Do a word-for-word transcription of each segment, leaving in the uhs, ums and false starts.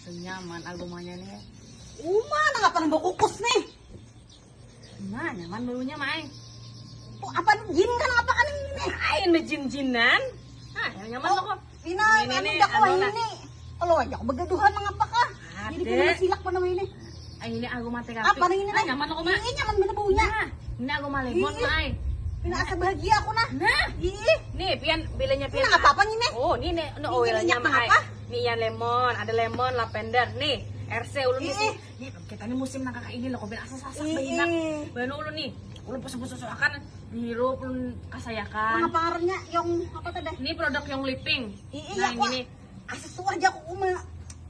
Nyaman aromanya nih. Uma, nang apa nang bakukus nih? Nah, nyaman baunya, Mai. Kok apa nih, jin kan apa kan ini? Lain bejin-jinan. Nah, yang nyaman lo kok. Pina, Ini anu nih, jak anu ini lah. Nih. Kalau aja aku begaduhan nang apa kah? Jadi Ada. Pina silak mana ini? Ah, ini aroma T K P. Apa nih ini? Ah, nyaman lo kok, Mai. Ini nyaman bener baunya. Nah, ini aroma lemon, Ih. Mai. Pina asa bahagia aku nah. Nah, Ih, nih pian bilanya ini pian. nang apa apa nih? Oh, ini nih, no Ini oilnya, minyak nang Mai. Apa? Nih yang lemon, ada lemon, lavender. Nih, R C ulun Ih. nih. Nih, kita nih musim nang kakak ini lo, kau bilang asa sasak Ih. Banyak. Banu ulun nih. Ulun pusu-pusu akan ngirup ulun kasayakan. Nang apa ngarannya? Yang apa tadi? Ini produk yang Living. Ih, Nah, iya, yang kok. Ini. Asa suah aja aku uma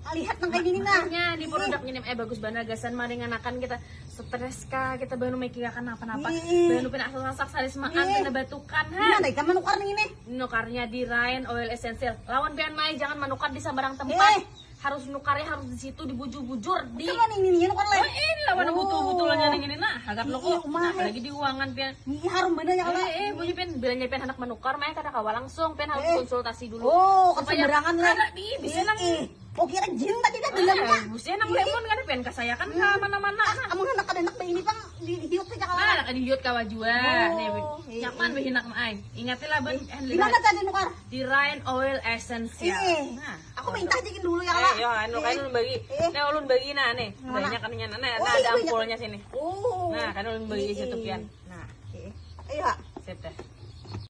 lihat nang kayak gini nah. Makanya di Ih. Produknya ini eh bagus banget gasan maringan akan kita stres kah, kita baru mikirin apa-apa. Ih. Baru pina asa sasak saris makan, Ih. Pina batukan ha. Mana ikan manukar nih ini? Nukarnya di Rain Oil Essential. Lawan pian, Mai, jangan manukar di sembarang tempat. Eh. Harus nukarnya harus di situ, dibujur-bujur di. Sama nih ini nukar Oh, leh. Ini lawan Oh. Betul-betulannya nih, nah, hagat lo Iya, kok. Uma, Nah, eh. Apalagi di uangan pian. Ini harum bener ya kalau. Eh, eh, bunyi pian bilanya pian anak manukar, Mai, kada kawa langsung, pian harus Eh. konsultasi dulu. Oh, kan Supaya sembarangan lah. Ada di bisa nang. Ih, kok kira jin tadi dah dalamnya. Bisa nang lemon kan pian kasayakan ke mana-mana. Ah, kamu anak ada anak ini pang di di hiup aja kalau. Nah, anak dihiut kawa jua. Oh, Nih, iya. Nyaman behinak, Mai. Ingat lah, Ban. Di mana tadi nukar? Di Rain Oil Essence ya. Ih, Nah. Aku minta aja dulu ya Eh, lah. yo, anu kan ulun bagi. Eh. Nah, ulun bagi nah nih. Mana? Banyak anunya nah, Oh, nah, iya, ada banyak. Ampulnya sini. Oh. Nah, kan ulun bagi Iya, situ iya. Pian. Nah, Oke. Ayo, Kak. Sip dah.